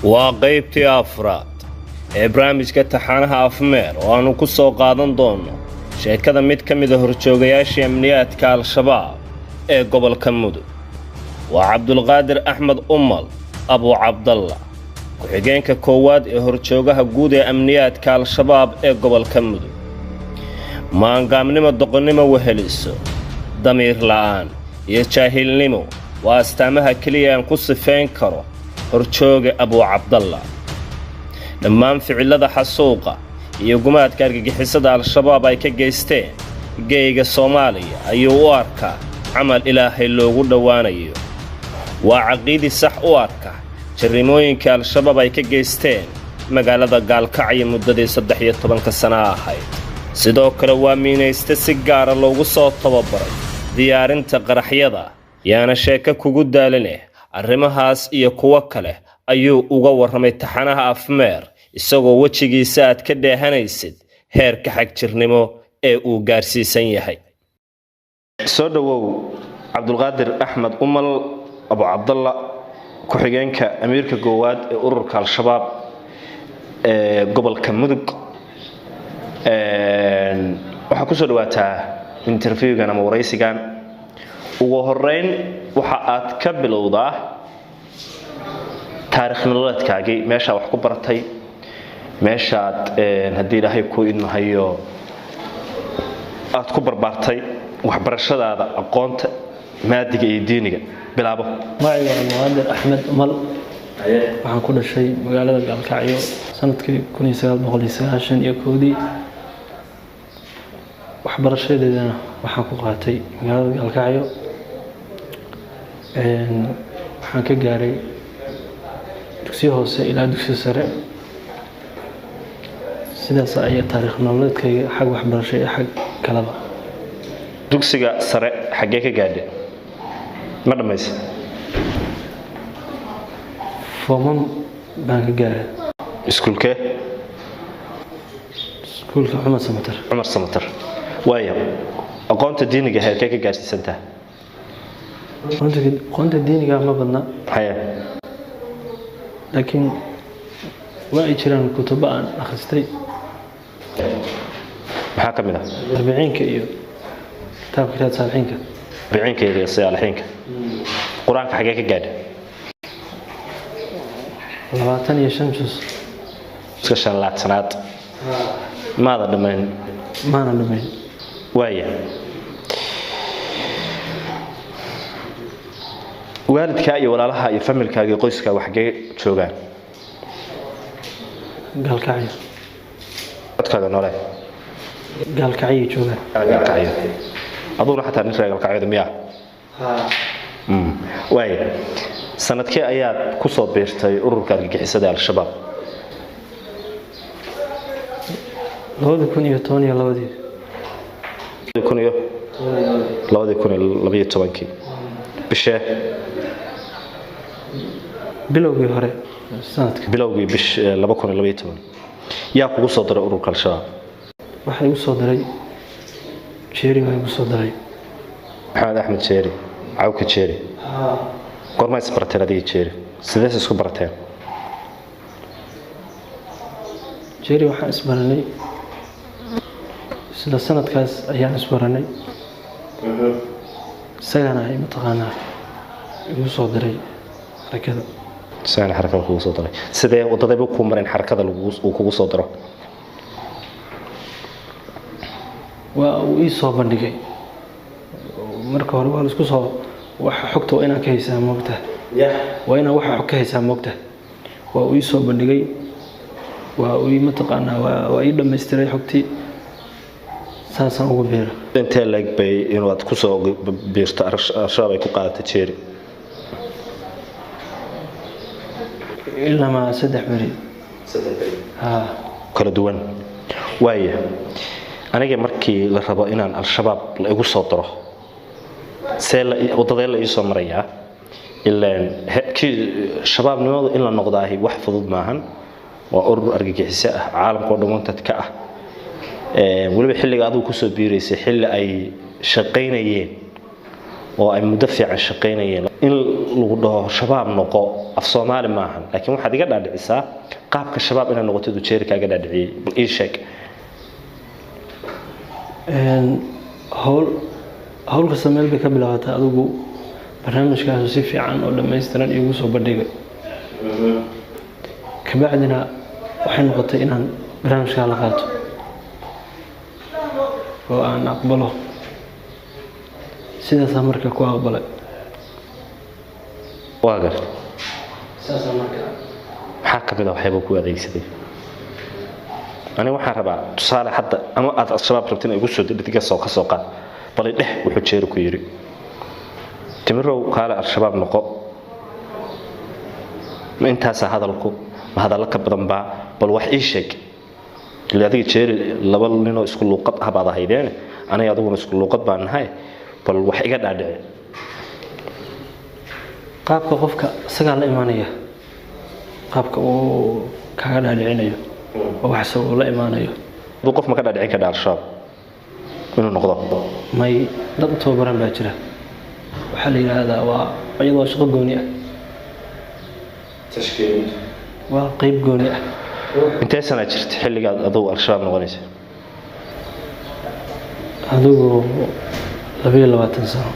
Waa qaybtii afraad ee barnaamijka taxanaha Afmeer oo aanu ku soo qaadan doonno sheekada mid ka mida horjoogayaashii amniyaadka Al-Shabaab ee gobolka Mudug. Waa Cabdulqaadir Axmed Umal Abu Cabdalla, ku-xigeenka koowaad ee horjoogaha guud ee amniyaadka Al-Shabaab ee gobolka Mudug. Maangaamnimo, doqonnimo weheliso, damiir la'aan iyo jaahilnimo waa astaamaha keliya aan ku sifayn karo horjooga Abuu Cabdalla. Dhammaan ficillada xasuuqa iyo gumaadka argagixisada Al-Shabaab ay ka geysteen geyga Soomaaliya ayuu u arkaa camal Ilaahay loogu dhowaanayo. Waa caqiidi sax u arka jarrimooyinkai Al-Shabaab ay ka geysteen magaalada Gaalkacyo muddadii 13-ka sana ahayd. Sidoo kale waa miinayste si gaara loogu soo tababaray diyaarinta qaraxyada. Yaana sheeko kugu daalineh, arrimahaas iyo kuwo kale ayuu uga warramay taxanaha Afmeer, isagoo wejigiisa aad ka dheehanaysid heerka xagjirnimo ee uu gaarsiisan yahay. Soo dhowow, Cabdulqaadir Axmed Umal Abu Cabdalla, ku-xigeenka amiirka koowaad ee ururka Al-Shabaab ee gobolka Mudug. Waxaa kusoo dhawaataa interviewgan ama waraysigan. Ugu horeyn waxa aad ka bilowdaa taarikh nololeedkaagii, meeshaa wax ku baratay, meeshaad, haddii Ilaahay ku idmahayo, aad ku barbaartay, waxbarashadaada, aqoonta maadiga iyo diiniga bilaabo. Magacayga waa Cabdiqaadir Axmed Umal. Waxaan ku dhashay magaalada Gaalkacyo sanadkii 1991-dii. Waxbarashadeedana waxaan ku qaatay magaalada Gaalkacyo. Waxaan ka gaaray dugsiyo hoose ilaa dugsiyo sare. Sidaas ayaa taariikh nololeedkayga xag waxbarasho iyo xag kalaba. Dugsiga sare xaggee ka gaadhay? Ma dhammaysa? Foomam baan ka gaaray. Iskuulkee? Iskuulka Cumar Samatar. Cumar Samatar. Waaya, aqoonta diiniga heerkee ka gaarsiisantaha? Aqoonta diiniga ma badna, haye laakiin waa ay jiraan kutubo aan akhristay. Maxaa ka mid ah? Arbiciinka iyo kitaabka Riyaad Saalixiinka. Arbiciinka iyo Saalixiinka. Qur-aanka xagee ka gaadha? 25 juz. Iska shanlaadsanaad maada dhammayn? Maana dhamayn. Waaya, waalidkaa iyo walaalaha iyo familkaaga iyo qoyskaaga xaggee joogaan? Gaalkacyo. Codkaaga noole. Gaalkacyay joogaan. Gaalkacyo. Aduguna xataa nin reer Gaalkacyada miyaa? Waaya, sanadkee ayaad ku soo biirtay ururka argagixisada Al-Shabaab? 2012-dii. Kun iyo 2012-kii, bishee? Bilowgii hore sanadka. Bilowgii bish 2012. Yaa kugu soo diray ururka Al-Shabaab? Waxaa igu soo diray Jeeri baa igu soo diray. Maxamed Axmed Jeeri, Cawka Jeeri. Goorma is barateen adiga Jeeri? Sidees isku barateen? Jeeri waxaan isbaranay isla sanadkaas ayaan isbaranay. Isagana ay mataqaanaa igu soo diray xarakada. Isagana xarakada kugu soo diray. Sidee wadadayba kuu mareen xarakada uu kugu soo diro? Waa uu ii soo bandhigay. Marka hore waa laisku soo waxa xogta waa inaan ka haysaa moogtaha, waa inaan waxa xog ka haysaa moogtaha. Waa uu ii soo bandhigay, waa uu ii mataqaanaa waa ii dhammaystiray xogtii, saasaan ugu biira. Intee leeg bay inaad kusoo biirto Al-Shabaab ay ku qaadatay Jeeri? Ilamaa 3 beri. Haa. Kala duwan. Waaya, aniga markii la rabo inaan Al-Shabaab la igu soo diro, see wadadee la iisoo marayaa? Ilaan kii shabaabnimadu in la noqdaahi wax fudud maahan. Waa urur argagixiso ah, caalamka oo dhan wantad ka ah. Weliba xilliga adigu kusoo biiraysay xilli ay shaqaynayeen Oo ay muddo fiican shaqaynayeen. In lagu dhaho Shabaab noqo, af Soomaali maahan, laakiin waxaad iga dhaadhicisaa qaabka Shabaab inaad noqotid uu Jeeri kaaga dhaadhiciyey. Bal ii sheeg. Hawl kasta meel bay ka bilaabataa. Adigu barnaamijkaasu si fiican oo dhammaystiran iigu soo bandhigay, kabacdina waxay noqotay inaan barnaamijkaa la qaato oo aan aqbalo. Sidaasaa marka ku aqbalay. Waa gartay. Saasaa marka. Maxaa ka mid a waxyaaba ku adeegsaday? Aniga waxaan rabaa tusaale hadda ama aad Al-Shabaab rabtin igu soo degdega soo ka soo qaad, bal dheh wuxuu Jeeri ku yiri: "Timirow, kaale Al-Shabaab noqo." Ma intaasaa hadalku? Ma hadallo ka badan baa? Bal wax ii sheeg. Ila adiga Jeeri laba ninoo isku luuqad ah baad ahaydeene, aniga adiguna isku luuqad baan nahay. Bal wax iga dhaadhici. Qaabka qofka isagaa la imaanaya, qaabka uu kaaga dhaadhicinayo oo wax isagoo la imaanayo. Aduu qof ma ka dhaadhicin kadha Al-Shabaab inuu noqdo? May, dad u tababaran baa jira. Waxaa la yidhaahdaa waa iyadoo shaqo gooni ah, waa qeyb gooni ah. Intee sanaa jirta xilligaad adugu Al-Shabaab noqonaysa? Adigu 22 sano.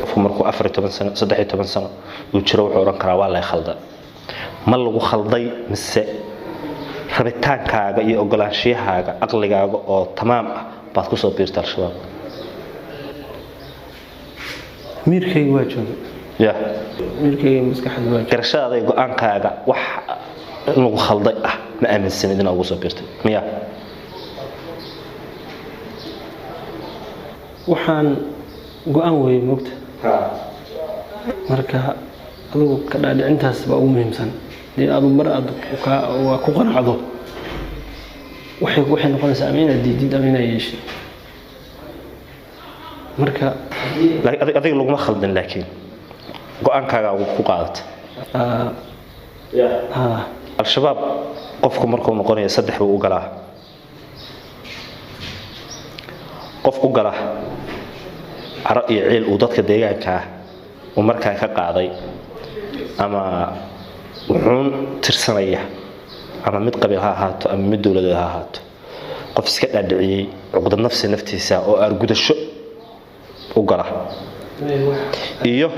Qofku markuu 14 sano, 13 sano uu jiro, wuxuu odhan karaa waa lay khalda. Ma lagu khalday mise rabitaankaaga iyo ogolaanshiyahaaga, aqligaaga oo tamaam ah baad kusoo biirta Al-Shabaab? Miirkayga waa joogay. Ya. Miirkayga, maskaxda waa joogay. Garashadaada iyo go-aankaaga, wax in lagu khalday ah ma aaminsanid inaad ugu soo biirtay, miya? Waxaan go-aan weeyey, moogta. Marka adigu ka dhaadhicintaas baa ugu muhiimsan. Dee adu mar aad waa ku qanacdo, waxay noqonaysaa ama inaad diidid ama inaad yeeshid. Marka Laakiin adiga laguma khaldin, laakiin go-aankaaga ugu ku qaadata. Aa. Al-Shabaab qofku markuu noqonayo saddex buu u galaa: qof u gala caro iyo ciil uu dadka deegaanka ah uu markaa ka qaaday ama wuxuun tirsanaya, ama mid qabiil ha ahaato ama mid dowladeed ha ahaato, qof iska dhaadhiciyey cuqdad nafsi naftiisa oo aargudasho u gala, iyo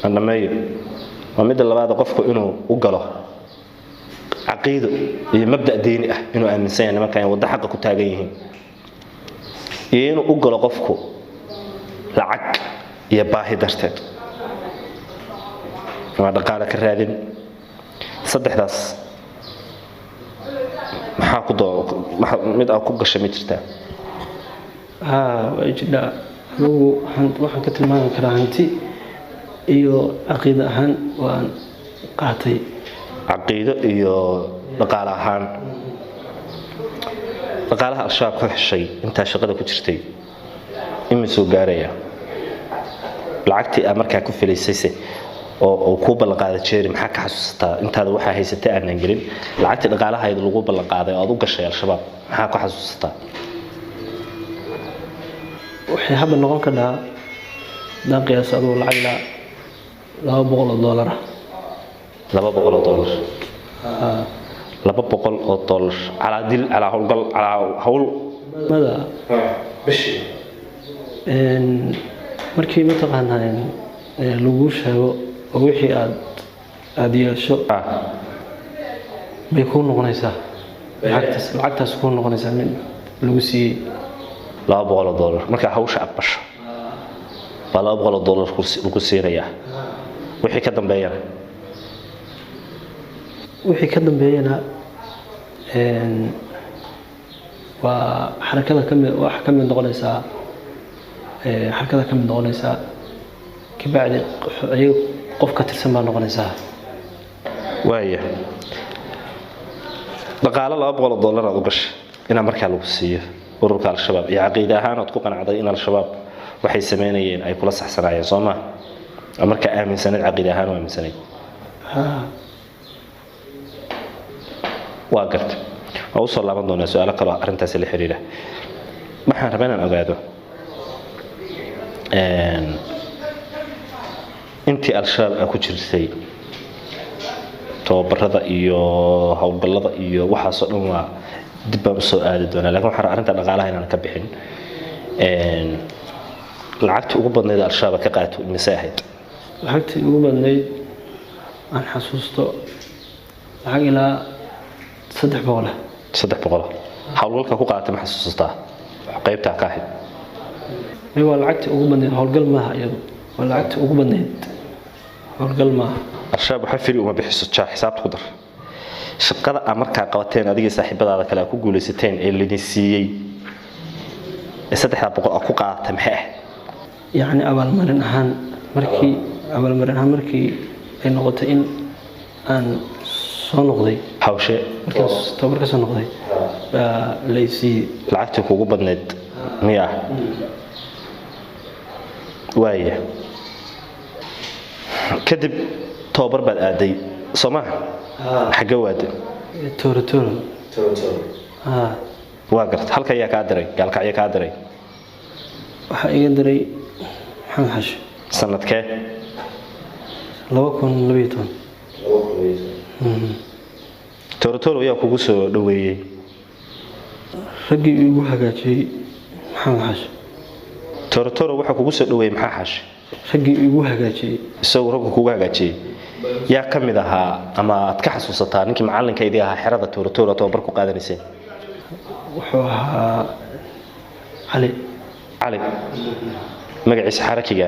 andhameeyo waa midda labaad, qofku inuu u galo caqiido iyo mabda' diini ah, inuu aaminsan yahay nimanka in waddo xaqa ku taagan yihiin, iyo inuu u galo qofku lacag iyo baahi darteed ama dhaqaale ka raadin. Saddexdaas maxaa ku doo mid aa ku gashay ma jirtaa? Haa, waa jidhaa. Adigu waxaan ka tilmaami karaa hanti iyo caqiida ahaan waan qaatay. Caqiido iyo dhaqaale ahaan. Dhaqaalaha Al-Shabaab ka heshay intaa shaqada ku jirtay imisuu gaaraya? Lacagtii aa markaa ku filaysayse oo kuu ballanqaaday Jeeri, maxaa ka xasuusataa? Intaada waxaa haysatay aanan gelin, lacagtii dhaqaalahayda lagu ballanqaaday oo aad u gashay Al-Shabaab, maxaa ku xasuusataa? Waxay hadda noqon kartaa, haddaan qiyaaso, adigu lacag ilaa $200 ah. $200? $200 calaa dil, calaa howlgal, calaa hawl? Mada Bishii. Markii mataqaanaa lagu sheego oo wixii aad yeesho bay kuu noqonaysaa lacagtaas kuu noqonaysaa mid lagu siiyey. $200 markaa hawsha aqbasho baa $200 lagu siinayaa. Wixii ka dambeeyana? Wixii ka dambeeyana waa xarakada kamid, waxa ka mid noqonaysaa xarakada ka mid noqonaysaa. Kabacdi iyaga qof ka tirsan baa noqonaysaa. Waaya, dhaqaale $200 aad u gashay inaa markaa lagu siiyo ururka Al-Shabaab iyo caqiide ahaan ood ku qanacday in Al-Shabaab waxay sameynayeen ay kula saxsanaayeen, soo maa? Oo markaa aaminsanayd, caqiide ahaan u aaminsanayd? Haa. Waa gartay. Waa usoo laaban doonaa su-aalo kaloo arrintaasi la xiriira. Waxaan rabaa inaan ogaado Intii Al-Shabaab aa ku jirtay tababarada iyo howlgallada iyo waxaasoo dhan waa dib baan usoo aadi doonaa, lakin waxaan arrinta dhaqaalaha inaan ka bixin. Lacagtii ugu badnayd Al-Shabaab ka qaato imise ahayd? Lacagtii ugu badnayd aan xasuusto lacag ilaa 300 ah. 300 howlgalka ku qaadatay ma xasuusataa qaybtaa ka ahayd? May, waa lacagtii ugu badnayd, howlgal maaha iyadu, waa lacagtii ugu badnayd, howlgal maaha. Al-Shabaab waxa firi uma bixiso, jaa xisaabta ku dar. Shaqada aa markaa qabateen adiga saaxiibadaada kale aa ku guulaysateen ee laydin siiyey ee 300 aa ku qaadatay maxay ahayd? Yacni abaalmarin ahaan markii ay noqotay in aan soo noqday hawshe markaas tababar ka soo noqday baa lay siiyey. Lacagtii kugu badnayd miya? Waaya, kadib tababar baad aaday soo maha? Xagge waaday? Tooro Tooro. Waa garta. Halka ayaa kaa diray? Gaalkacyo kaa diray? Waxaa iga diray Maxamed Xashi. Sanadkee? 2012. Toorotoro ayaa kugu soo dhaweeyey? Raggii igu hagaajiyey Maxamed Xashi. Toorotoro waxaa kugu soo dhaweeyey Maxaa Xashi? Raggii igu hagaajiyey. Isagu raggu kugu hagaajiyey yaa ka mid ahaa ama aad ka xasuusataa ninkii macalinkaydii ahaa xerada Toorotoro tababar ku qaadanaysay? Wuxuu ahaa Cali. Cali magaciisa xarakiga?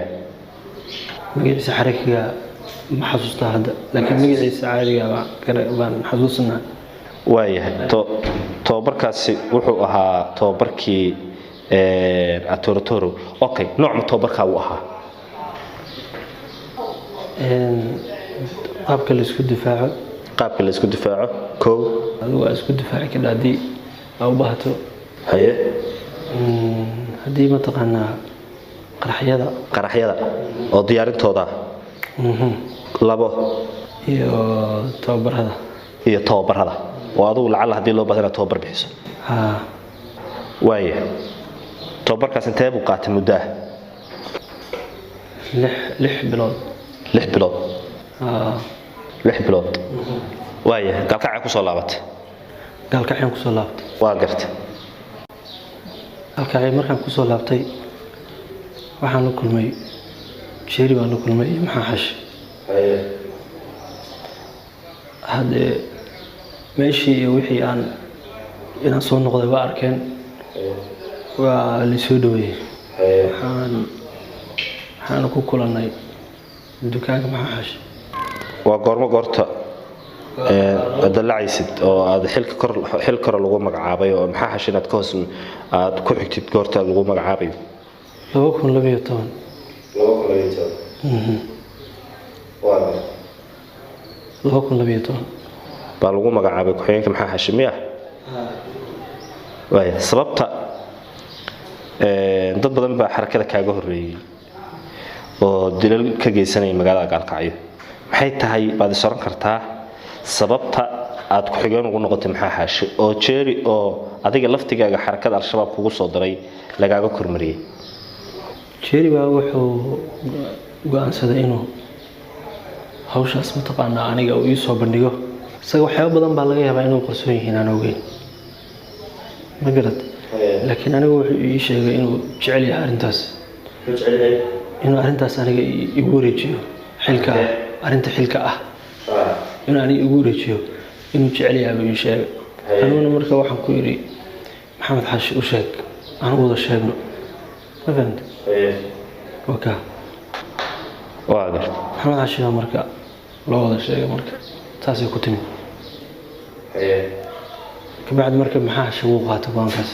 Magaciisa xarakiga ma xasuustaa hadda, laakiin magaciisa caadiga baan xasuusanaa. Waayahay, tababarkaasi wuxuu ahaa tababarkii Torotoro. Okay, noocma tababarkaa uu ahaa? Qaabka la isku difaaco. Qaabka la isku difaaco, kow. Adigu aa isku difaaci kadha haddii aa u baahato. Haye. Haddii mataqaanaa qaraxyada. Qaraxyada oo diyaarintooda, labo. Iyo tababarada. Iyo tababarada oo adigu lacalla haddii loo baahdo inaad tababar bixiso. Haa. Waaya, tababarkaas intee buu qaatay muddo ah? 6 bilood. 6 bilood? Haa. 6 bilood, waaya. Gaalkacay kusoo laabatay? Gaalkacyaan kusoo laabtay. Waa gartay. Gaalkacyo markaan kusoo laabtay waxaan la kulmay Jeeri baan la kulmay iyo Maxaa Xashi. Haddee meeshii iyo wixii aan inaan soo noqday waa arkeen, waa laysoo dhaweeyey. Waxaan ku kulannay dukaanka Maxaa Xashi. Waa goormo goorta aad dalacaysid oo aad xilka kor xil kore lagu magacaabay oo Maxaa Xashi inaad ka hoos aad ku xigtid goorta lagu magacaabayo? 2012. 2012. 2012. Baa lagu magacaabay ku-xigeenka Maxaa Xashi miya? Waaya, sababta dad badan baa xarakada kaaga horreeyey oo dilal ka geysanaya magaalada Gaalkacyo, maxay tahay baad is oran kartaa sababta aad ku-xigeen ugu noqotay Maxaa Xaashi oo Jeeri oo adiga laftigaaga xarakada Al-Shabaab kugu soo diray lagaaga kormariyey? Jeeri baa wuxuu go-aansaday inuu hawshaas mataqaanaa aniga uu ii soo bandhigo. Isaga waxyaabo badan baa laga yaabaa inuu qarsoon yihiin aan ogeyn, ma garad? Laakiin anigu wuxuu ii sheegay inuu jecel yahay arrintaas, inuu arrintaas aniga igu wareejiyo xilka ah, arrinta xilka ah inuu aniga igu wareejiyo inuu jecel yahay buu ii sheegay. Aniguna marka waxaan ku yidhi, Maxamed Xaashi u sheeg, aan u wada sheegno, ma fahamta? Waa kaa. Waa garta. Maxamed Xaashi baa marka loo wada sheegay, marka saasay ku timid. Kabacdi marka Maxaa Xaashi wuu qaatay go-aankaas,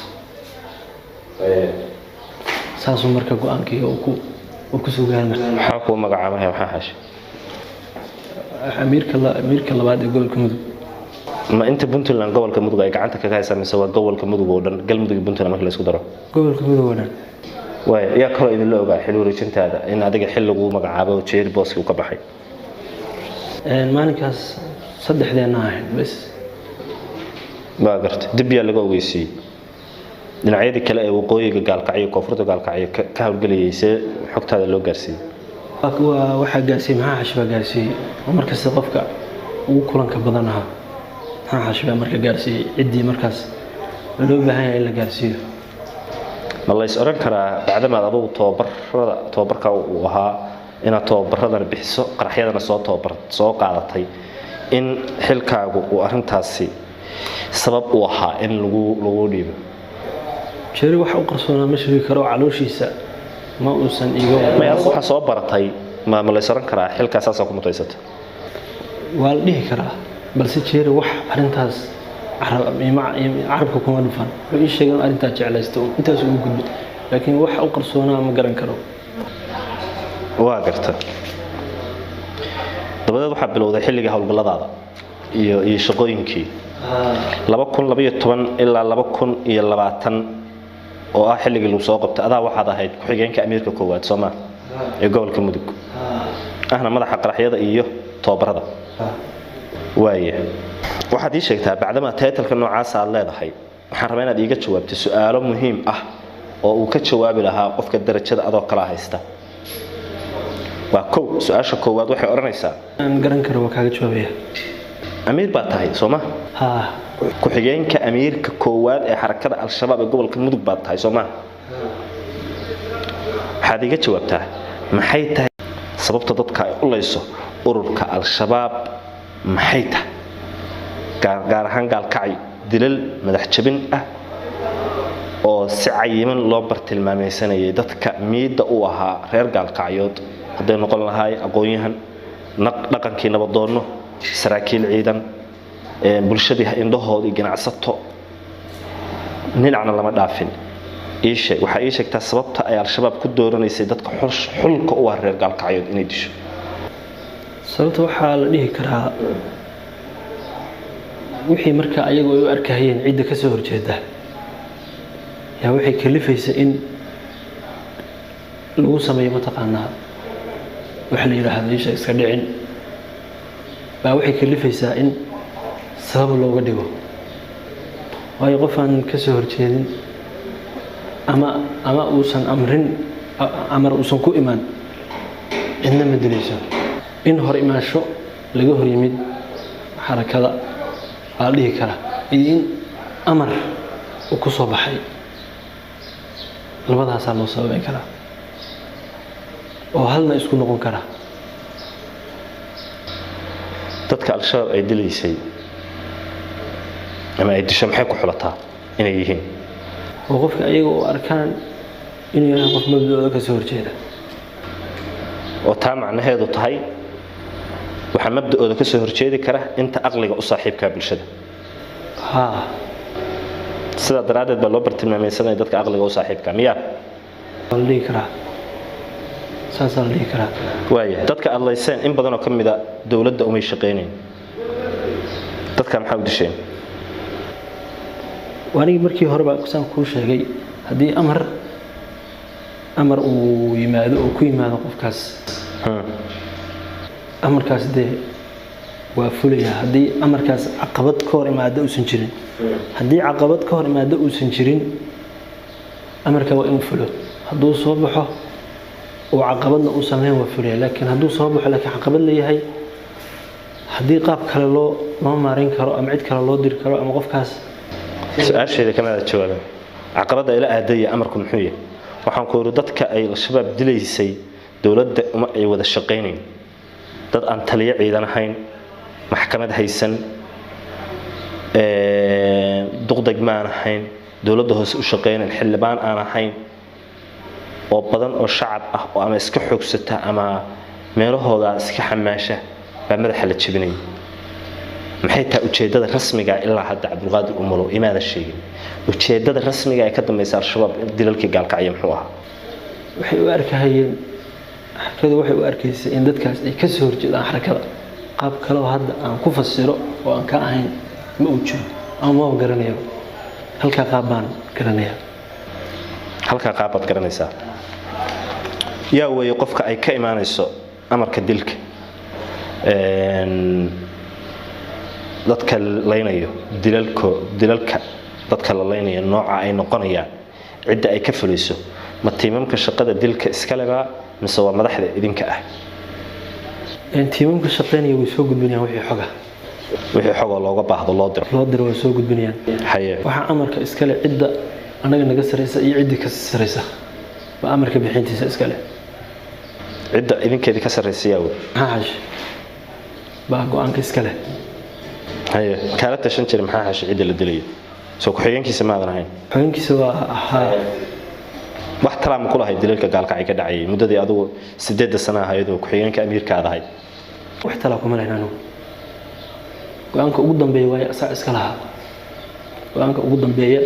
saasuu marka go-aankii uu ku soo gaaray. Maxaa kuu magacaabaya Maxaa Xaashi? Amiirka labaad ee gobolka Mudug. Ma inta Puntland gobolka Mudug ay gacanta kaga haysaa mise waa gobolka Mudug oo dhan, Galmudug iyo Puntland marka la isku daro? Gobolka Mudug oo dhan. Waaya, yaa kaloo idinla ogaa xil wareejintaada in adiga xil lagu magacaabo oo Jeeri booski uu ka baxay? Maalinkaas saddexdeenna ahayn bes. Waa garta. Dib yaa laga ogeysiiyey? Dhinacyadii kale ee waqooyiga Gaalkacyo, koonfurta Gaalkacyo ka howlgelayay, see xogtaada loo gaarsiiyey? Waxaa gaarsiiyey Maxaa Xashi baa gaarsiiyey, oo markasta qofka ugu kulanka badan ahaa. Maxaa Xashi baa marka gaarsiiyey ciddii markaas loo baahan yahay in la gaarsiiyo. Ma lays odhan karaa bacdamaad adugu tababarada, tababarka uu ahaa inaad tababaradana bixiso, qaraxyadana soo tababar soo qaadatay, in xilkaagu uu arrintaasi sabab u ahaa in lagu dhiibo? Jeeri waxa u qarsoonaa ma sheegi karo, calooshiisa ma uusan iiga. May, adigu waxaa soo baratay, ma lays odhan karaa xilkaa saasaa ku mutaysata? Waa la dhihi karaa, balse Jeeri wax arrintaas carabka kuma dhufan. Wuxuu ii sheegay in arrintaas jeclaysta, intaas ugu gudbay, laakiin wax u qarsoonaa ma garan karo. Waa garta. Dabadeed waxaa bilowday xilligii howlgalladaada iyo shaqooyinkii 2012 ilaa 2020 oo ah xilligii lagu soo qabtay. Adaa waxaad ahayd ku-xigeenka amiirka koowaad, soomaa, ee gobolka Mudug, ahna madaxa qaraxyada iyo tababarada. Waaya, waxaad ii sheegtaa, bacdamaa title-ka noocaasa aad leedahay, waxaan rabaa inaad iiga jawaabto su-aalo muhiim ah oo uu ka jawaabi lahaa qofka darajada adoo kala haysta. Waa kow, su-aasha koowaad waxay odhanaysaa: Aan garan karo waa kaaga jawaabaya. Amiir baad tahay, soo ma? Haa. Ku-xigeenka amiirka koowaad ee xarakada Al-Shabaab ee gobolka Mudug baad tahay, soo ma? Waxaad iga jawaabtaa, maxay tahay sababta dadka ay u layso ururka Al-Shabaab? Maxay tahay, gaar ahaan Gaalkacyo, dilal madax jabin ah oo si cayiman loo bartilmaameysanayay dadka miidda u ahaa reer Gaalkacyood, hadday noqon lahaay aqoon-yahan, dhaqankii, nabadoonno, saraakiil ciidan, bulshadii indhahoodii, ganacsato, dhinacna lama dhaafin? Iisheeg, waxaa ii sheegtaa sababta ay Al-Shabaab ku dooranaysay dadka xulka u ah reer Gaalkacyood inay disho. Sababta waxaa la dhihi karaa wixii marka ayagu ay u arkahayeen cidda ka soo horjeeda yaa waxay kalifaysa in lagu sameeyo, mataqaanaa, waxa la yidhaahdo isha iska dhicin baa waxay kalifaysaa in sabab looga dhigo. Waayo, qof aan ka soo horjeedin ama uusan amrin, amar uusan ku imaan, cidna ma dilayso. In hor imaansho laga hor yimid xarakada waa la dhihi karaa, iyo in amar uu ku soo baxay, labadaasaa loo sababeyn karaa oo halna isku noqon karaa. Dadka Al-Shabaab ay dilaysay ama ay disho, maxay ku xulataa inay yihiin? Oo qofka ayaga u arkaan inuu yahay qof mabdacooda ka soo horjeeda. Oo taa macnaheedu tahay waxaa mabda'ooda ka soo horjeedi kara inta aqliga u saaxiibkaa bulshada? Haa. Sidaa daraaddeed baa loo bartilmaameysanaya dadka aqliga u saaxiibka, miyaa? Waa la dhihi karaa, saasaa la dhihi karaa. Waaya, dadka aad layseen in badanoo ka mida dowladda umay shaqaynayn. Dadka maxaa u disheen? Anigii markii hore baa saan kuu sheegay, haddii amar uu yimaado oo ku yimaado qofkaas, amarkaas dee waa fulaya, haddii amarkaas caqabad ka hor imaado uusan jirin. Haddii caqabad ka hor imaado uusan jirin, amarka waa inuu fulo. Hadduu soo baxo oo caqabadna uusan lahayn, waa fulaya. Laakiin hadduu soo baxo laakiin caqabad leeyahay, haddii qaab kale loo maareyn karo ama cid kale loo diri karo ama qofkaas. Su-aasheeda kamaada jawaabin. Caqabadda ila aadaya amarku muxuu yahay? Waxaan ku yidhi, dadka ay Al-Shabaab dilaysay dowladda uma ay wada shaqaynayn. Dad aan taliyo ciidan ahayn, maxkamad haysan, duqdeg maan ahayn, dowladda hoose u shaqaynayn, xildhibaan aan ahayn oo badan oo shacab ah oo ama iska xoogsata ama meelahooda iska xamaasha baa madaxa la jebinaya. Maxay tahay ujeedada rasmiga ilaa hadda, Cabdulqaadir Umalow, imaada sheegin? Ujeedada rasmiga ee ka dambaysa Al-Shabaab dilalkii Gaalkacyo muxuu ahaa? Waxay u arkahayeen, xarakadu waxay u arkaysay in dadkaas ay ka soo horjeedaan xarakada. Qaab kale oo hadda aan ku fasiro oo aan ka ahayn ma uu jiro ama maba garanayaba. Halkaa qaab baan garanayaa. Halkaa qaab baad garanaysaa. Yaa weeye qofka ay ka imaanayso amarka dilka dadka laynayo, dilalka Dadka la leynaya nooca ay noqonayaan, cidda ay ka fulayso, ma tiimamka shaqada dilka iskaleba mise waa madaxda idinka ah? Tiimamka shaqeynaya way soo gudbinayaan wixii xoga. Wixii xogoo looga baahdo loo diro. Loo diro way soo gudbinayaan. Haye. Waxaa amarka iskale cidda anaga naga saraysa iyo ciddii ka saraysa baa amarka bixintiisa iskale. Cidda idinkeedii ka sarraysa yaa wey? Maxaa Xaashi baa go-aanka iskale. Haye, kaala tashan jiray Maxaa Xaashi cidda la dilayo? Soo ku-xigeenkiisa maadan ahayn? Xogeenkiisa waa ahaa. Wax talaa ma ku lahayd dilalka Gaalkacay ka dhacayay muddadii adigu 8 sano ahayd oo ku-xigeenka amiirka aad ahayd? Wax talaa kuma lahayn anigu. Go-aanka ugu dambeeya waayo asaga iska lahaa. Go-aanka ugu dambeeya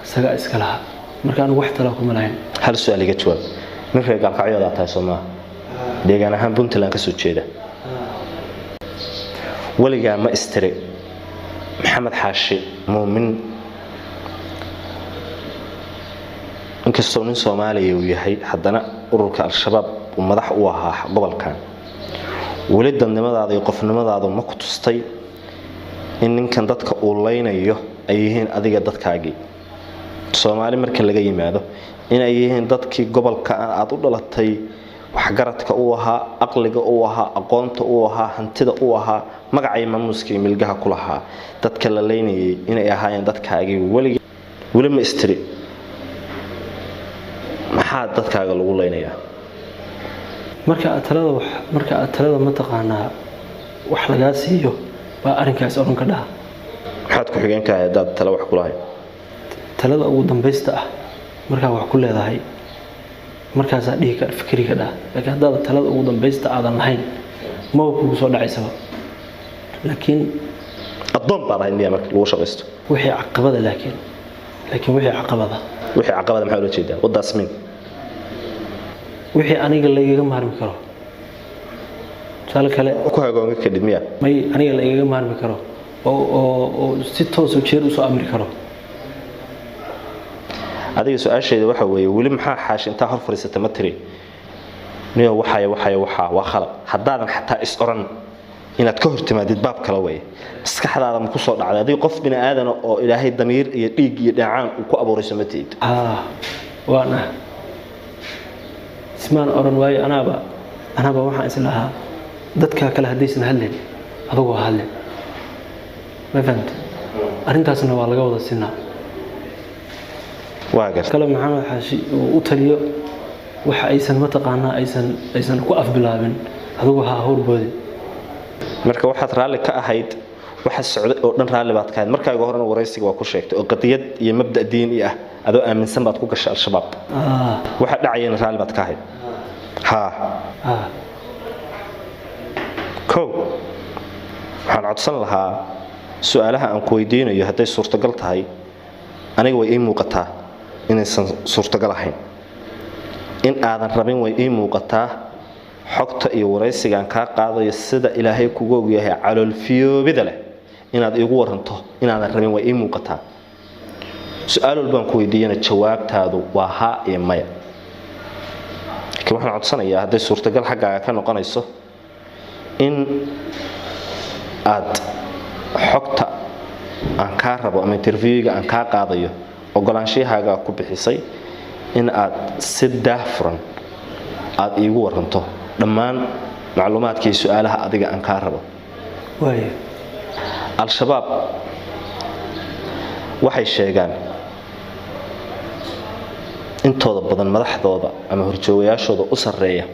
isagaa iska lahaa, marka anigu wax talaa kuma lahayn. Hal su-aal iga jawaab. Nin reer Gaalkacyoodaa tahay, soo maaha? Deegaan ahaan Puntland ka soo jeeda. Weligaa ma istiri Maxamed Xaashi Muumin, inkastoo nin Soomaaliya uu yahay, haddana ururka Al-Shabaab uu madax u ahaa gobolkan, weli dadnimadaada iyo qofnimadaadu ma ku tustay in ninkan dadka uu leynayo ay yihiin adiga dadkaagii, Soomaali marka laga yimaado, inay yihiin dadkii gobolka aad u dhalatay, waxgaradka u ahaa, aqliga u ahaa, aqoonta u ahaa, hantida u ahaa, magacay maamuuska iyo milgaha ku lahaa, dadka la leynayay inay ahaayeen dadkaagii? Welig weli ma istiri maxaa dadkaaga lagu leynayaa? Marka aad talada wax, marka aad talada mataqaanaa wax lagaa siiyo baa arrinkaas odhan ka dhaha. Maxaad ku-xigeenkahay haddaad tale wax kulahayn? Talada ugu dambaysta ah markaa wax ku leedahay markaasaa dhihi ka fikri ka dhaha, laakiin haddaad talada ugu dambaysta aadan lahayn maba kugu soo dhacaysaba, laakiin Addoon baad ahayd miyaa marka lagu shaqaysto? Wixii caqabada, laakiin wixii caqabada. Wixii caqabada maxaa ula jeedaa? Wadaas min Wixii aniga lagaga maarmi karo, tusaale kale. Ku hagoonga kadhid miyaa? May, aniga la igaga maarmi karo oo si toos oo jeer usoo amri karo. Adiga su-aasheeda waxa weeye, weli Maxaa Xaashi intaa hor fadhiisata ma tiri, niyo, waxaya waxaya waxaa waa khalad? Haddaadan xataa is oran inaad ka hortimaadid baab kale weeye, maskaxdaada ma kusoo dhacday? Adiga qof bini aadana oo Ilaahay damiir iyo dhiig iyo dheecaan uu ku abuurayso ma tihid? Haa, waan ah. Ismaan oran waayo anaaba waxaan islahaa dadka kale haddaysan hadlin adugu ha hadlin. Ma fahamte? Arrintaasna waa laga wada sinaa. Waa garta. Kale Maxamed Xaashi uu u taliyo waxa aysan mataqaanaa aysan ku afbilaabin, adugu ha horboodin. Marka waxaad raalli ka ahayd waxa socday oo dhan, raalli baad ka ahayd. Markaaga horena waraysiga waa ku sheegtay oo qadiyad iyo mabda diini ah adoo aaminsan baad ku gashay Al-Shabaab. Waxa dhacayana raalli baad ka ahayd, haa? Ah. Kow, waxaan codsan lahaa su-aalaha aan ku weydiinayo hadday suurtagal tahay, aniga way ii muuqataa inaysan suurtagal ahayn, in aadan rabin way ii muuqataa. Xogta iyo waraysiga aan kaa qaadayo, sida Ilaahay kugu ogyahay caloolfiyoobida leh inaad iigu waranto inaadan rabin way ii muuqataa. Su-aal walbaan ku weydiiyana jawaabtaadu waa haa iyo maya. Laakiin waxaan codsanayaa hadday suurtagal xaggaaga ka noqonayso in aad xogta aan kaa rabo ama interviewga aan kaa qaadayo ogolaanshiyahaaga ku bixisay in aad si daahfuran aad iigu waranto dhammaan macluumaadka iyo su-aalaha adiga aan kaa rabo. Waayo. Al-Shabaab waxay sheegaan intooda badan madaxdooda ama horjoogayaashooda u sarreeya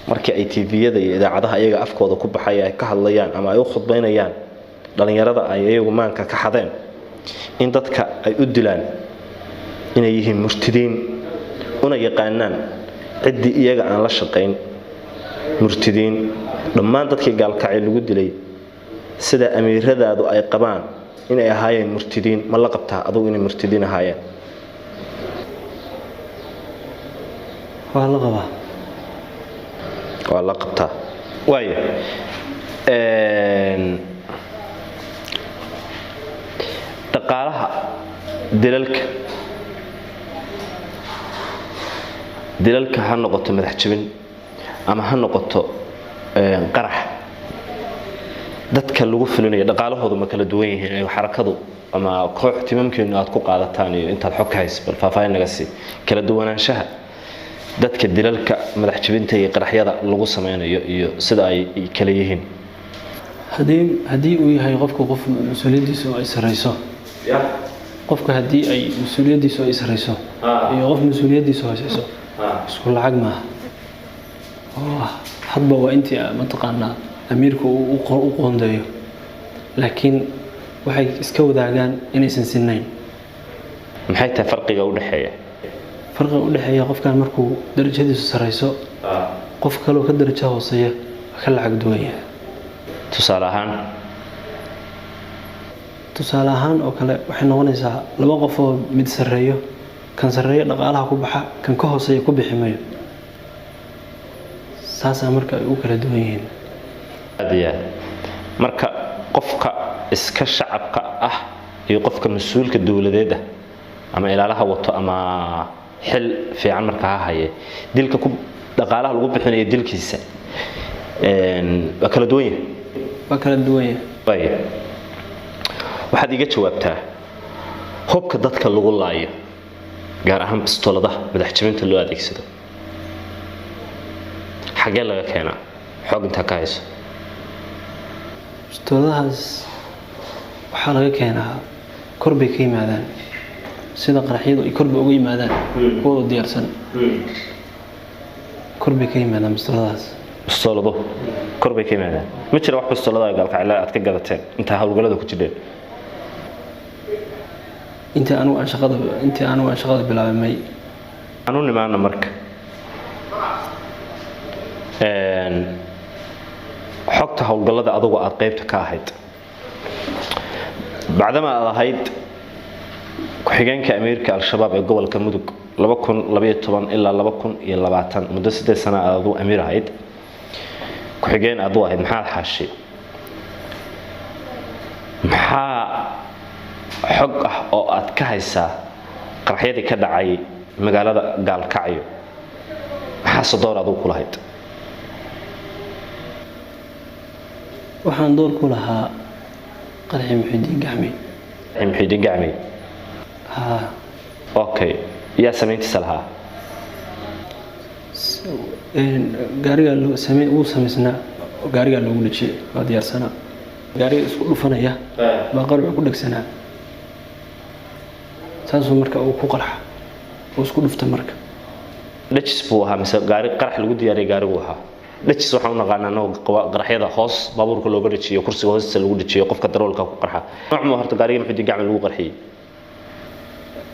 markii ay TV-yada iyo idaacadaha iyaga afkooda ku baxaya ay ka hadlayaan ama ay u khudbaynayaan dhallinyarada ay iyagu maanka ka xadeen, in dadka ay u dilaan inay yihiin murtidiin, una yaqaanaan ciddii iyaga aan la shaqayn murtidiin. Dhammaan dadkii Gaalkacay lagu dilay sida amiiradaadu ay qabaan inay ahaayeen murtidiin, ma la qabtaa adugu inay murtidiin ahaayeen? Waa la qabaa. Waa la qabtaa, waaya. Dhaqaalaha dilalka ha noqoto madax jebin ama ha noqoto qarax. Dadka lagu fulinayo dhaqaalahoodu ma kala duwan yihiin ee xarakadu ama koox timamkeenu aad ku qaadataan iyo intaad xog ka hayso, bal faahfaahin naga sii kala duwanaanshaha dadka dilalka, madax jebinta iyo qaraxyada lagu sameynayo iyo sida ay kala yihiin. Haddii uu yahay qofku qof mas-uuliyaddiisu ay sareyso, qofka haddii ay mas-uuliyaddiisu ay sareyso iyo qof mas-uuliyaddiisu hooseyso, isku lacag maaha. Oo hadba waa intii mataqaanaa amiirku uu u qoondeeyo, laakiin waxay iska wadaagaan inaysan sinnayn. Maxay tahay farqiga u dhexeeya? Farqiga u dhexeeya, qofkan markuu darajadiisu sareyso, qof kaloo ka darajo hooseeya waa ka lacag duwan yahay. Tusaale ahaan? Tusaale ahaan oo kale, waxay noqonaysaa laba qof oo mid sarreeyo, kan sarreeyo dhaqaalaha ku baxa kan ka hooseeya ku bixi mayo. Saasaa marka ay u kala duwan yihiin. Aad iyo aad. Marka qofka iska shacabka ah iyo qofka mas-uulka dowladeed ah, ama ilaalaha wato ama xil fiican marka ha haye, dilka ku dhaqaalaha lagu bixinayo dilkiisa waa kala duwan yahay. Waa kala duwan yahay. Waaya, waxaad iga jawaabtaa hubka dadka lagu laayo, gaar ahaan bistooladaha madax jebinta loo adeegsado, xagee laga keenaa, xoog intaa ka hayso? Bistooladahaas waxaa laga keenaa, kor bay ka yimaadaan, sida qaraxyadu ay korba uga yimaadaan kuwooda diyaarsan. Kor bay ka yimaadaan bistooladahaas. Bistoolado kor bay ka yimaadaan. Ma jira wax bistooladaha Gaalkacila aad ka gadateen intaa howlgallada ku jidheen? Intii anigu aan shaqada bilaabay, may. Aan u nimaano marka xogta howlgallada adugu aad qaybta ka ahayd, bacdama aad ahayd ku-xigeenka amiirka Al-Shabaab ee gobolka Mudug 2012 ilaa 2020, muddo 8 sana aad adigu amiir ahayd, ku-xigeen aad u ahayd Maxamed Xaashi, maxaa xog ah oo aad ka haysaa qaraxyadii ka dhacay magaalada Gaalkacyo? Maxaase door adigu ku lahayd? Waxaan door ku lahaa qarxi Muxidiin Gacmey. Muxiidiin Gacmey? Haa. Okay, yaa samayntiisa lahaa? Gaarigaa loo same wuu samaysnaa, gaarigaa loogu dhejiyey, waa diyaarsanaa. Gaariga isku dhufanaya baa qarxu ku dhegsanaa, saasuu marka uu ku qarxa, uu isku dhufta marka. Dhajis buu ahaa mise gaari qarax lagu diyaariyay gaarigu ahaa? Dhajis waxaan u naqaanaa annagu qaraxyada hoos baabuurka looga dhajiyo, kursiga hoostiisa lagu dhajiyo, qofka daroolka ku qarxa. Nooc ma horta gaariga Muxidiin Gacme lagu qarxiyey?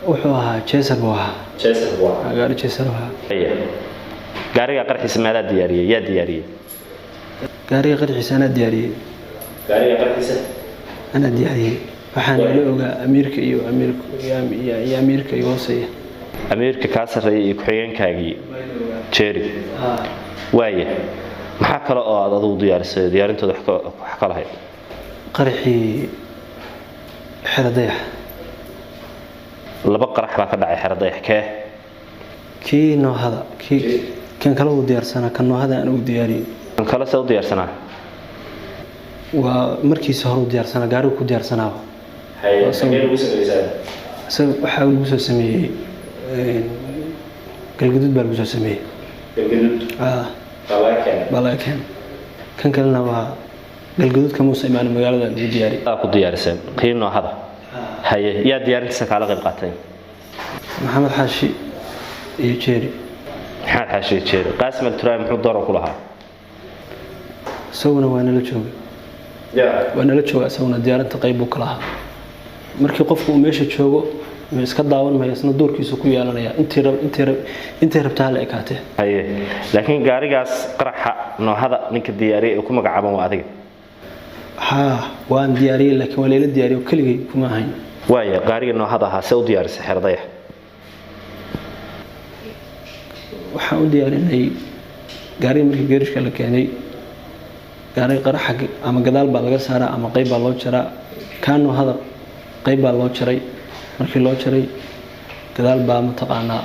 Wuxuu ahaa Chaser buu ahaa. Chaser buu ahaa? Gaari Chaser ahaa. Aya, gaariga qarxiisa maadaa diyaariyey? Yaa diyaariyey? Gaariga qarxiisa anaa diyaariyey. Gaariga qarxiisa? Anaa diyaariyey. Waxaan ila ogaa amiirka iyo amiirka iyo amiirka iyo hooseeya. Amiirka kaa sarreeyay iyo ku-xigeenkaagii Jerry. Waaya, maxaa kale oo aad adigu diyaarisay, diyaarintooda wax ka lahayd? Qaraxii Xero Dayax. Laba qarax baa ka dhacay Xero Dayax, kee? Kii noohada. Kii kan kale uu diyaarsanaa, kan noohada aan ugu diyaariyey. Kan kale see u diyaarsanaa? Waa markiisa hore u diyaarsanaa, gaarigu ku diyaarsanaaba. Lagu sameysaa? Isaga waxaa lagu soo sameeyey Galgaduud baa lagu soo sameeyey. Galgaduud baa laga keenay? Baa laga keenay. Kan kalena waa Galgaduud, kamuusa imaanin, magaalada lagu diyaariyey. Aa ku diyaariseen kii noohada. Haye, yaa diyaarintiisa kaala qayb qaatay? Maxamed Xaashi iyo Jeeri. Maxamed Xaashi Jeeri. Qaasim Alturaay muxuu door ku lahaa? Isaguna waa nala jooga. Waa nala jooga, isaguna diyaarinta qayb buu ka lahaa. Markii qofku uu meesha joogo ma iska daawan maya, isna doorkiisa ku yeelanaya intay rabta hala ekaatee. Haye, laakiin gaarigaas qaraxa noohada ninka diyaariyay ee ku magacaaban waa adiga? Haa, waan diyaariyey, laakiin waa layla diyaariyo, keligay kuma ahayn. Waaya, gaariga noohada ahaa see u diyaarisay Xero Dayax? Waxaan u diyaarinay gaariga markii geerishka la keenay, gaariga qaraxa ama gadaal baa laga saaraa ama qayb baa loo jaraa. Kaa noohada qayb baa loo jaray. Markii loo jaray, gadaal baa mataqaanaa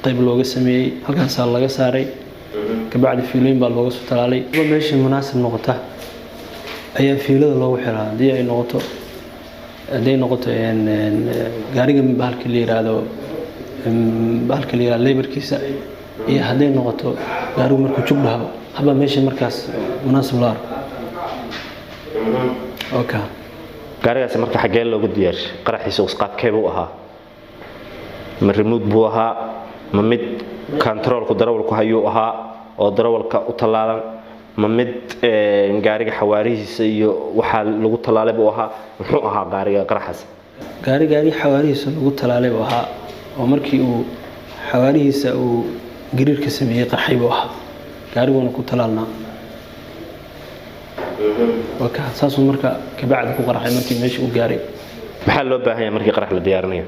qayb looga sameeyey, halkaasaa laga saaray. Kabacdi fiilooyin baa looga soo talaalay. Meeshii munaasib noqota Ayaa fiilada loogu xiraa haddii ay noqoto, hadday noqoto gaariga bahalka la yiraahdo, bahalka la yiraahdo leybarkiisa, iyo hadday noqoto gaarigu markuu jug dhahaba haba meesha markaas munaasib loo arko. Okay. Gaarigaasi marka xaggee loogu diyaarshay qaraxiisa? Qaabkee buu ahaa? Ma remote buu ahaa, ma mid controlku darawalku hayuu ahaa oo darawalka u tallaalan, ma mid gaariga xawaarihiisa iyo waxaa lagu tallaalay buu ahaa? Muxuu ahaa gaariga qaraxaas? Gaari xawaarihiisa lagu talaalay buu ahaa, oo markii uu xawaarihiisa uu gariirka sameeyey qarxay buu ahaa, gaariguna ku talaalnaa. Waka saasuu marka kabacdi ku qarxay markii meesha uu gaaray. Maxaa loo baahan yahay markii qarax la diyaarinayo?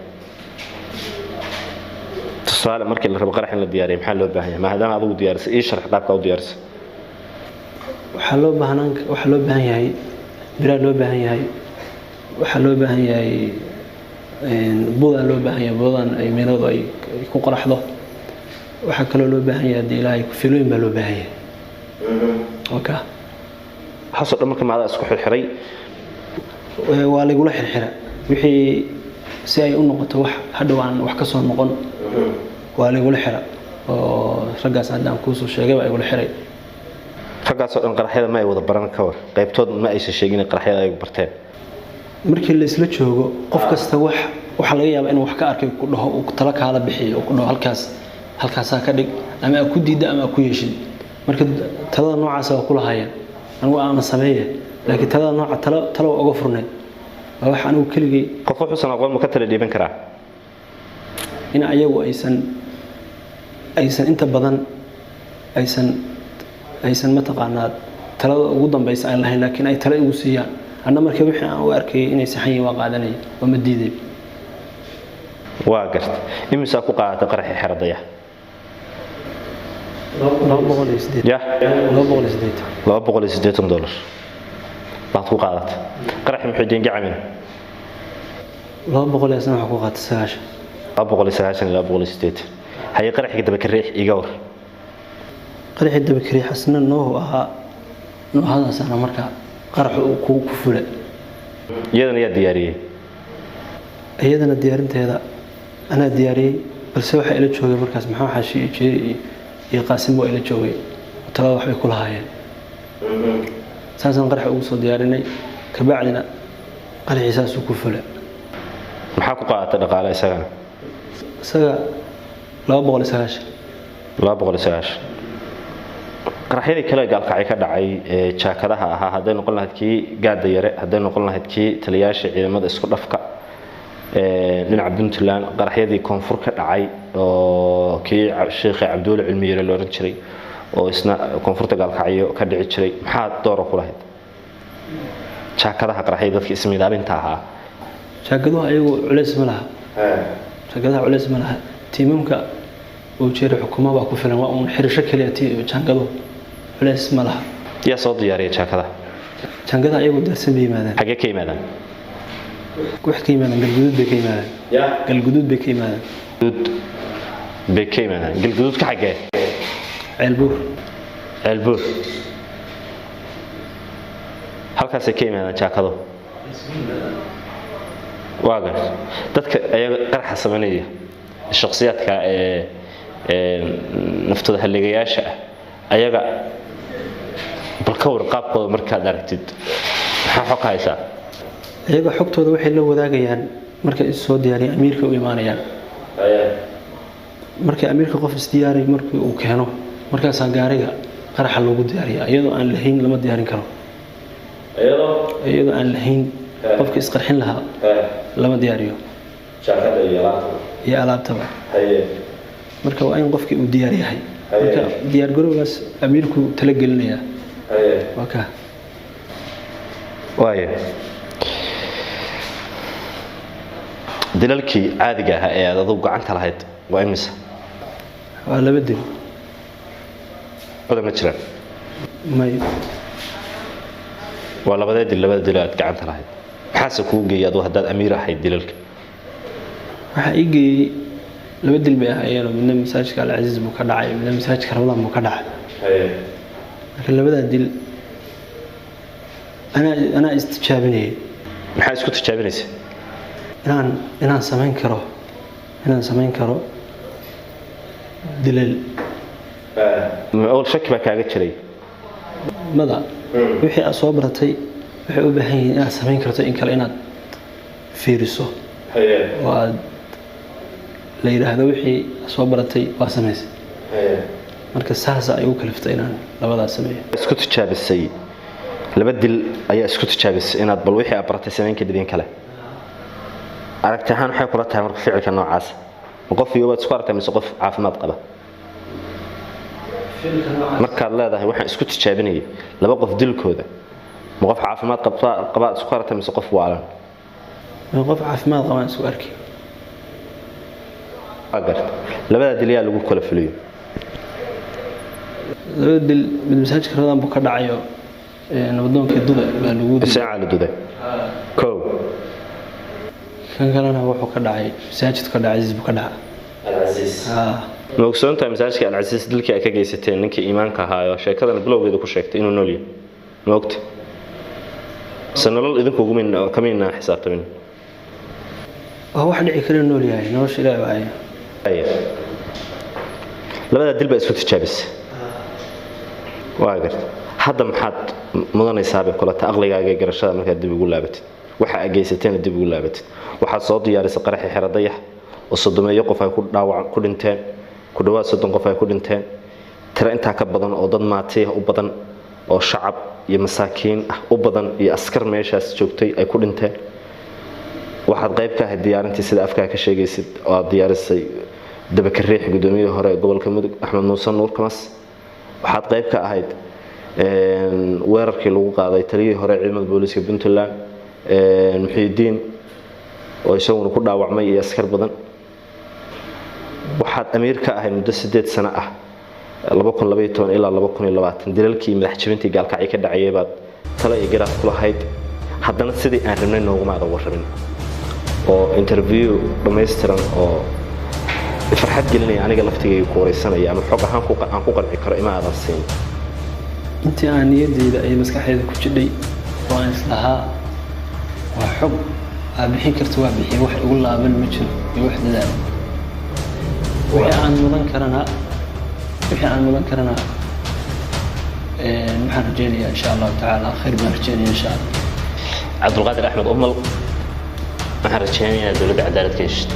Tusaale, markii la rabo qarax in la diyaariyo, maxaa loo baahan yahay? Maadaama adigu diyaarisay, ii sharx qaabka u diyaarisay. Waxaa loo baahan yahay biraa loo baahan yahay, waxaa loo baahan yahay budaa loo baahan yahay, budadan ay meeladu ay ku qaraxdo. Waxaa kaloo loo baahan yahay, haddii Ilaahay, filooyin baa loo baahan yahay. Waka waxaasoo dhan marka maadaa isku xirxiray? Waa laygula xirxira wixii si ay u noqoto wax hadhow aan wax ka soo noqon. Waa laygula xira oo raggaas hadda aan kuusoo sheegay baa igula xiray. Raggaasoo dhan qaraxyada ma ay wada baran? Ka war qaybtood ma aysan sheegin in qaraxyada ay barteen? Markii la isla joogo, qof kasta wax waxaa laga yaabaa inuu wax ka arkay ku dhaho, uu talo kaala bixiyo oo ku dhaho halkaas halkaasaa ka dhig, ama aa ku diidda ama aa ku yeeshid. Marka talada noocaasa waa kula hayaan, anigu aama sameeya, laakiin talada nooca talo waa uga furneyd, waa wax anigu keligay. Qof wuxuusan aqoon ma ka tala dhiiban karaa? In ayagu aysan inta badan aysan mataqaanaa talada ugu dambaysa aan lahayn, laakiin ay talo igu siiyaan. Anna marka wixii aan u arkayay inay saxan yihiin waa qaadanaya oo ma diiday. Waa garta. Imisaa ku qaadatay qaraxii xeradaya? 208. Ya? 280. $280 baad ku qaadatay qaraxii Muxuudiin Gacamina? 200 iyo sana waxaa ku qaatay 90. 290 iyo 280. Haye, qaraxii daba ka riix iga war. Qaraxii dabakariix asna noohu ahaa, noohadaasana marka qaraxu uu ku fula. Iyadana yaa diyaariyey? Iyadana diyaarinteeda anaa diyaariyey, balse waxaa ila joogay markaas Maxamed Xaashi iyo Jeeri iyo Qaasim waa ila joogay oo talada waxbay ku lahaayeen. Saasaan qaraxa ugu soo diyaarinay, kabacdina qaraxii saasuu ku fula. Maxaa ku qaadatay dhaqaale isagana? Isaga 290. 290. Qaraxyadii kale gaalkacay ka dhacay ee jaakadaha ahaa, hadday noqon lahayd kii gaada yare, hadday noqon lahayd kii taliyaasha ciidamada isku dhafka ee dhinaca Puntland, qaraxyadii koonfur ka dhacay oo kii Sheekha Cabdulle Cilmi Yare la oran jiray oo isna koonfurta gaalkacyo ka dhici jiray, maxaa doora ku lahayd jaakadaha qaraxyada dadka ismiidaaminta ahaa? Jaakaduhu ayagu culays ma laha, jaakadaha culays ma laha. Tiimamka uu jeeri xukuma baa ku filan, waa uun xirisho keliya. Jaangaduhu culays ma laha. Yaa soo diyaariya jaakadaha? Jaangadaha ayagu diyaarsan bay yimaadaan. Xaggee ka yimaadaan? Wax ka yimaadaan Galguduud bay ka yimaadaan. Galguduud bay ka yimaadaan. Galguduud bay ka yimaadaan. Galguduud ka xaggee? Ceelbuur. Ceelbuur, halkaasay ka yimaadaan jaakado. Waa gar. Dadka ayaga qaraxa samaynaya, shakhsiyaadka ee naftooda halligayaasha ah, ayaga bal ka war qaabkooda markaad aragtid, maxaa xog ka haysaa? Iyaga xogtooda waxay la wadaagayaan markay is soo diyaariyaan amiirka u imaanayaan. Markii amiirka qof isdiyaariy markii uu keeno, markaasaa gaariga qaraxa loogu diyaariya. Iyadoo aan lahayn lama diyaarin karo. Iyadoo aan lahayn qofka isqarxin lahaa lama diyaariyo iyo alaabtaba. Marka waa in qofkii uu diyaar yahay. Marka diyaar garowgaas amiirku talagelinayaa waa ka. Waayo, dilalkii caadiga ahaa ee aad adugu gacanta lahayd waa imisa? Waa 2 dil. Badan ma jiraan? May. Waa labadee dil, labada dil aad gacanta lahayd? Maxaase kuu geeyay adugu haddaad amiir ahayd dilalka? Waxaa ii geeyey 2 dil bay ahaayeenoo midna masaajidka Alcasiis buu ka dhacay, midna masaajidka Ramadaan buu ka dhacay. Marka labadaa dil Anaa istijaabinayay. Maxaa isku tijaabinaysa? Inaan samayn karo, inaan samayn karo dilal. Awal shaki baa kaaga jiray? Mada wixii aad soo baratay waxay u baahan yihiin inaad samayn karto in kale inaad fiiriso oo aad la yidhaahdo wixii aad soo baratay waa samaysay. Marka saasa ay ugu kaliftay inaan labadaas sameeyo. Isku tijaabisay laba dil ayaa isku tijaabisay inaad bal wixii aad baratay samayn kadib in kale. Aragti ahaan waxay kula tahay marka ficilka noocaas ma qof iyo baad isku aragtay mise qof caafimaad qaba? Markaad leedahay waxaan isku tijaabinayay laba qof dilkooda, ma qof caafimaad qaba isku aragtay mise qof waalan? Ma qof caafimaad qabaan isku arki. Waa garta. Labada dil yaa lagu kala fuliyo? Laba dil mid masaajidka Ramadaan buu ka dhacayo, nabadoonkii Duda baa lagu dilay. Xuseen Cali Dude kow. Kan kalena wuxuu ka dhacay masaajidka ka dhacay Casiis buu ka dhacay. Alcasiis. Ma ogsoon tahay masaajidka Alcasiis dilkii ay ka geysateen ninkii iimaanka ahaayo sheekadana bilowgeeda ku sheegtay inuu nool yahay? Ma ogta mise nolol idinku kamaynaa xisaabtamin? Waa wax dhici kara nool yahay, nolosha Ilaahay baa haya. Labada dil baa isku tijaabisay. Waa garta. Hadda maxaad mudanaysaa bay kula tahay aqligaaga iyo garashada markaad dib ugu laabatid waxa aad geysateena dib ugu laabatid? Waxaad soo diyaarisay qaraxii xero dayax oo 30 qof ay ku dhaawac ku dhinteen, ku dhawaad 30 qof ay ku dhinteen, tiro intaa ka badan oo dad maatiya u badan oo shacab iyo masaakiin ah u badan iyo askar meeshaas joogtay ay ku dhinteen. Waxaad qayb ka ahayd diyaarintii sida afkaa ka sheegaysid oo aad diyaarisay dabakariix gudoomiyihii hore ee gobolka Mudug Axmed Muuse Nuur Kamas. Waxaad qayb ka ahayd weerarkii lagu qaaday taliyihii hore ee ciidamada booliiska Puntland Muxiidiin oo isaguna ku dhaawacmay iyo askar badan. Waxaad amiir ka ahayd muddo 8 sano ah, 2012 ilaa 2020, dilalkii madax jabintii Gaalkacyo ka dhacayay baad talo iyo garaad ku lahayd. Haddana sidii aan rabnay nooguma aadan warramin oo interview dhammaystiran oo farxad gelinaya aniga laftigayga ku wareysanaya ama xog ahaan aan ku qanci karo ima aadan siin. Intii aan niyadeyda iyo maskaxdayda ku jidhay oo aan islahaa waa xog aad bixin karta waa bixiye, wax igu laaban ma jiro iyo wax dadaal. Wixii aan mudan karana, wixii aan mudan karana waxaan rajeynayaa insha Allahu tacaala khayr baan rajeynaya insha Allah. Cabdulqaadir Axmed Umal, waxaan rajeynayaa dowladda cadaalad ka heshid.